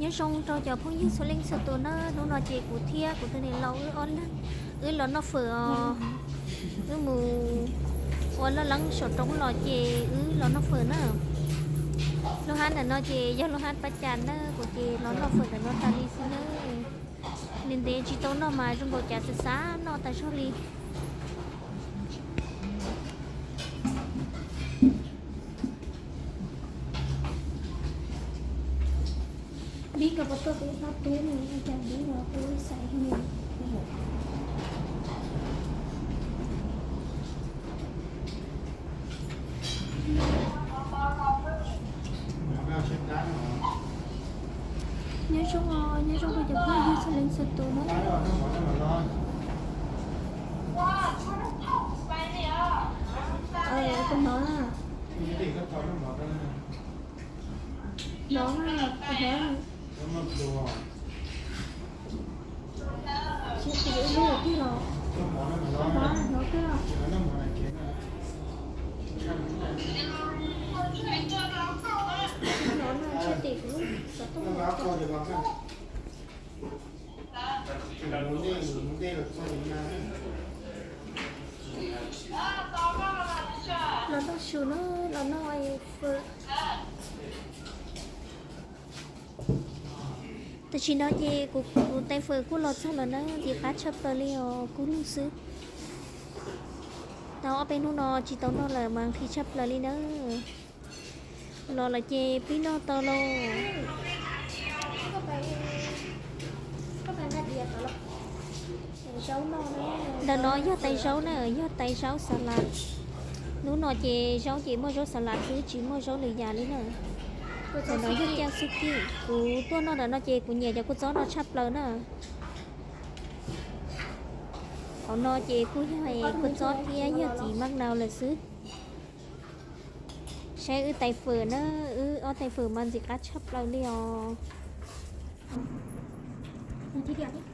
Nyob zoo rau cov phooj ywg txhua leej txhua tus na, hnub no ces kuv thiab kuv tus niam laus wb ob leeg wb los noj fawm os. Wb mus ua loj leeb saum roob los ces wb los noj fawm na. Lub hab ntawm no ces yog lub hab Pab Cas na, kuv ces los noj fawm ntawm no tas li xwb na. Ntev ntev tsis tau noj mas zoo nkaus cas xav xav noj tas zog li. Npib ko puas tuaj pem no tub no, cas npib no tub xaiv nws. Nyob zoo, nyob zoo rau cov phooj ywg txhua leej txhua tus na. Tus no na. Hnov na, tus hnov. Tsis tim ib lub twg los, hnov twg los. Hnov na, tsis tim kuv lub xov tooj. Los noj su na, los noj fawm. Tam sim no ces kuv, kuv tais fawm kuj los txog lawm na, ntxim qab tshaj plaws li os, kub lug xwb. Tau ob peb hnub no tsis tau noj lawm mas nqhis tshaj plaws li na. Los lawm ces pib noj tau lauj. Ntawm no yog tais zaub na, yog tais zaub xas las. Hnub no ces zaub ces muaj zaub xas las xwb, tsis muaj zaub lwm yam li na. Ntawm no yog caj xub kib, kuv tuaj noj ntawm no ces kuv nyiam cov kua txob no tshaj plaws na. Hauv no ces kuj yog kua txob thiab yog txiv maj nau lawm xwb. Saib wb tais fawm na, wb ob tais fawm mas ntxim qab tshaj plaws li os. Kuv twb hais tias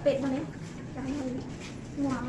pem no ne, muag.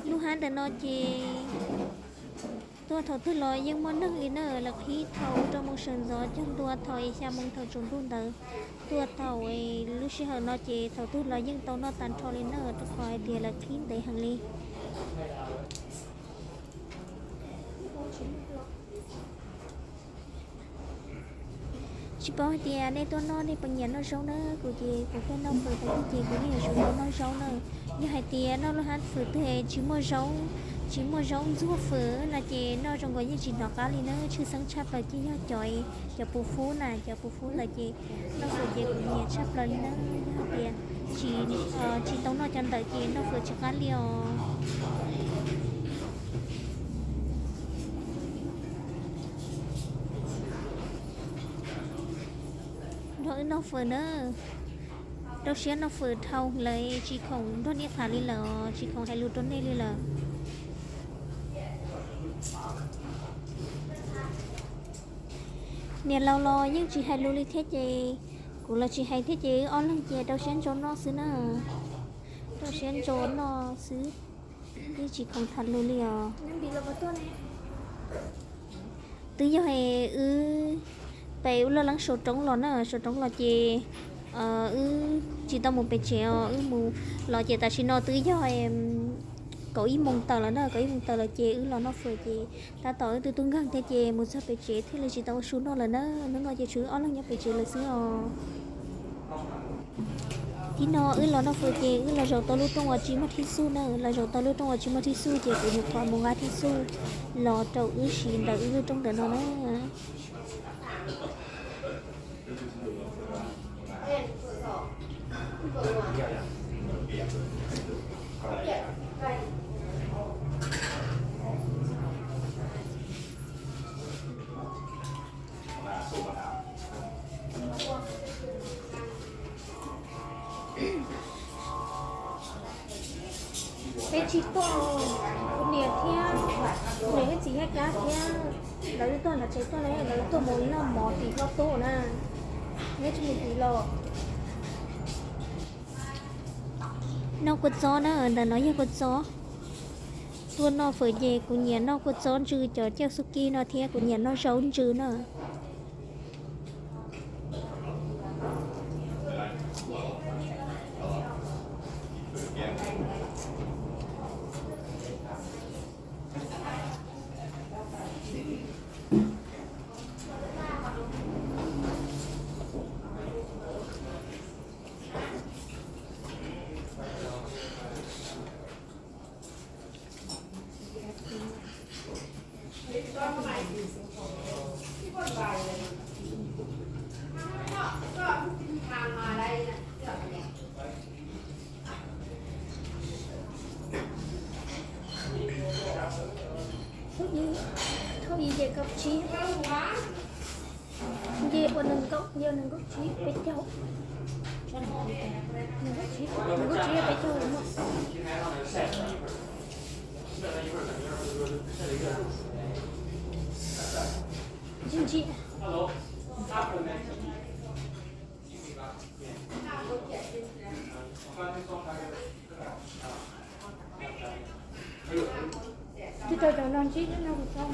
Lub hab ntawm no ces tuaj thaum twg los yeej muaj neeg li na, lawv qhib thaum rau moos sawv ntxov cog ntua thaum xya moos thaum tsaus ntuj ntawd. Tuaj thaum lub sij hawm no ces thaum twg los yeej tau noj tag nrho li na, rau qhov hais tias lawv qhib ntev heev li. Tsis paub hais tias nej tuaj noj nej puas nyiam noj zaub na, kuv ces kuv tuaj noj fawm tau ces kuv yeej yuav tsum tau noj zaub na. Yog hais tias noj lub hab fawm twg tsis muaj zaub, tsis muaj zaub ntxuag fawm no ces noj zoo nkaus yeej tsis hnov qab li na, tshwj xeeb tshaj plaws ces yog cov, cov puv fub na, cov puv fub lawm ces noj fawm ces kuv nyiam tshaj plaws li na. Yog hais tias tsis, tsis tau noj cov ntawd ces noj fawm tsis qab li os. Nrog wb noj fawm na. Rau siab noj fawm dhau lawm, tsis khoom nrog nej tham li lawm, tsis khoom hais lus rau nej li lawm. Niam laus los yeej tsis hais lus li thiab ces kuv los tsis hais thiab ces wb ob leeg ces rau siab ntso noj xwb na. Rau siab ntso noj xwb, yeej tsis khoom tham lus li os. Twb yog wb Pem ub laj leeb sau roob los na, sau roob los ces wb tsis tau mus pem tsev os, wb mus los ces tam sim no twb yog kaum ib moos tawm lawm na, kaum ib moos tawm lawm ces wb los noj fawm ces tab tom wb twb tub nkeeg thiab ces mus txog pem tsev thiaj li tsis tau ua su noj lawm na. Hnub no ces tsuas wb ob leeg nyob pem tsev lawm xwb os. Tib no wb los noj fawm ces wb los zaum tau lub rooj uas tsis muaj thib xuj na, los zaum tau lub rooj uas tsis muaj thib xuj ces kuv nyuam qhuav mus nqa thib xuj los rau wb siv ntawm wb lub rooj ntawm no na. Peb tsis tuaj, kuv niam thiab, kuv niam thiab txiv Yaj Kab thiab lawv tuaj nram tsev tuaj ne, lawv tuaj mus noj mov tim hlob tub na, neb tsis mus tim los. Noj kua txob na, ntawm no yog kua txob. Tuaj noj fawm ces kuv nyiam noj kua txob ntsw cov cawj xub kib no thiab kuv nyiam noj zaub ntsw na. Thauj ib, thauj ib ces kaum tsib. Nce ua nees nkaum, nce ua nees nkaum tsib, peb caug. Nees nkaum tsib, nees nkaum tsib peb caug. Ntsim ntsim. Twb rau cov no ntsib no kuv tau.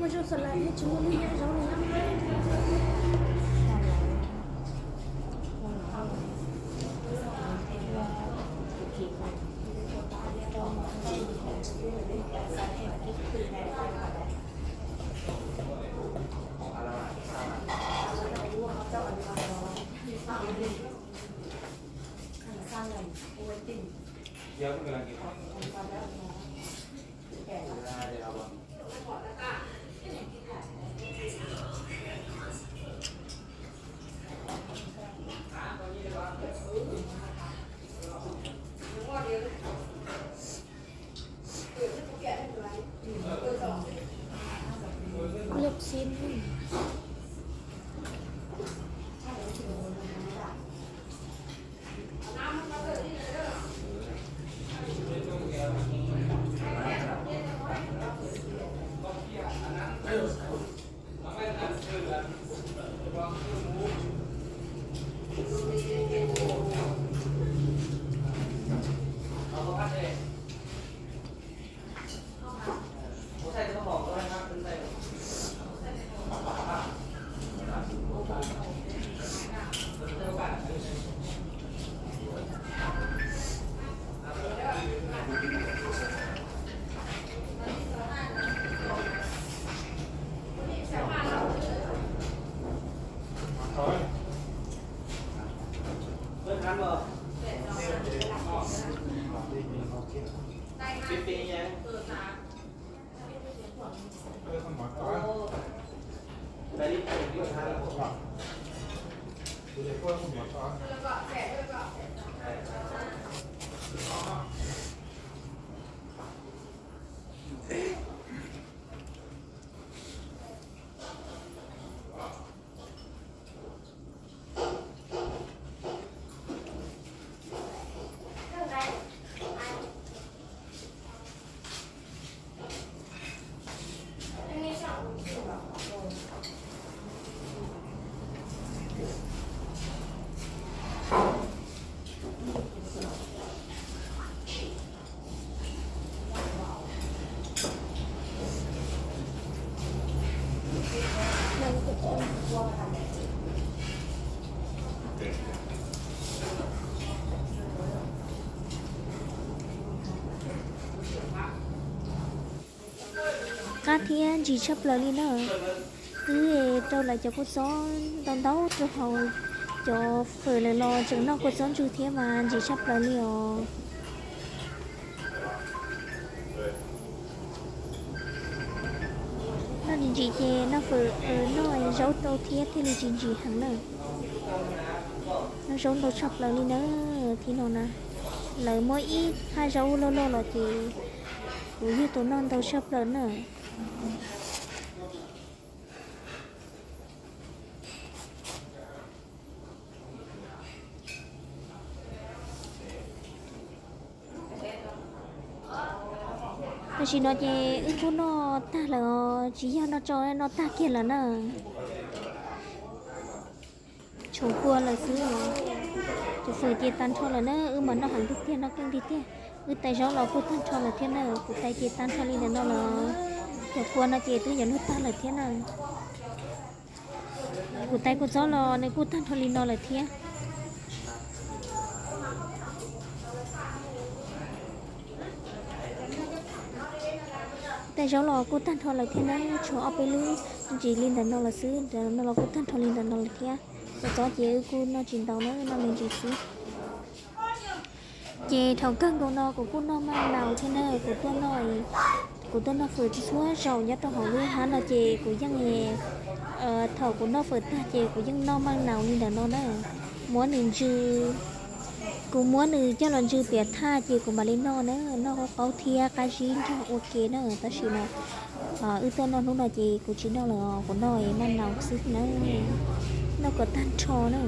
Muaj zaub xas lais thiab tsis muaj lub nyab zaub li na. Luộc xiên. Qab thiab ntsim tshaj plaws li na. Wb rau lawv cov kua txob ntau ntau rau hauv cov fawm lawm los tseem noj kua txob ntsug thiab mas ntsim tshaj plaws li os. Noj ntsim ntsim ces noj fawm, noj zaub rau thiab thiaj li tsis ntsim heev na. Noj zaub ntau tshaj plaws li na. Thiab no na, lawv muab ib thaj zaub loj loj los ces kuv yog tus noj ntau tshaj plaws na. Tam sim no ces wb kuj noj tag lawm os, tsis yog noj tsau, noj tag kiag lawm na. Tshuav kua lawm xwb. Cov fawm ces tag nrho lawm na, wb mas noj heev tiag tiag, noj keej tiag tiag. Wb tais zaub los kuj tag nrho lawm thiab na, kuv tais ces tag nrho li ntawm no lawm. Cov kua no ces twb yuav luag tag lawm thiab na. Kuv tais kua txob los nws kuj tag nrho li no lawm thiab. Tais zaub los kuj tag nrho lawm thiab na, tshuav ob peb lub ntsis li ntawm no lawm xwb, ntawm no los kuj tag nrho li ntawm no lawm thiab. Kua txob ces wb kuj noj tsis ntau na, noj me ntsis xwb. Ces thaum kawg nkaus no kuv kuj noj maj naus thiab na, kuv tuaj noj, kuv tuaj noj fawm txhua zaus nyob rau hauv lub hab no ces kuv yeej, thaum kuv noj fawm tag ces kuv yeej noj maj naus li ntawm no na. Muab nws ntsw, kuv muab nws coj los ntsw piam thaj ces kuv mam li noj na, noj qaub qaub thiab qab zib nrog ua ke na. Tab sis mas wb tuaj noj hnub no ces kuv tsis noj lawm, kuv noj maj naus xwb na, noj kom tag nrho na.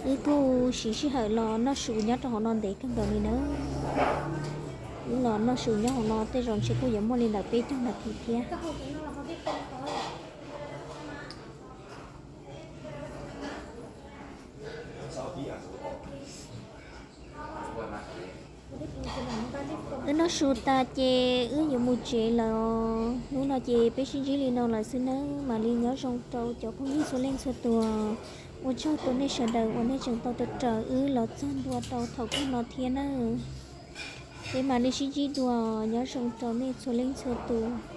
Wb kuj siv sij hawm los noj su nyob rau hauv no ntev kawg nkaus li na. Wb los noj su nyob hauv no tej zaum ntshe kuj yuav muaj li ntawm peb caug nas this thiab. Wb noj su tas ces wb yuav mus tsev lawm. Hnub no ces peb sib ntsib li no lawm xwb nawb, mam li nyob zoo rau cov phooj ywg txhua leej txhua tus. Ua tsaug rau nej sawv daws uas nej tseem tau raws wb los txog ntua rau thaum kawg no thiab nawb. Peb mam li sib ntsib dua, nyob zoo rau nej txhua leej txhua tus.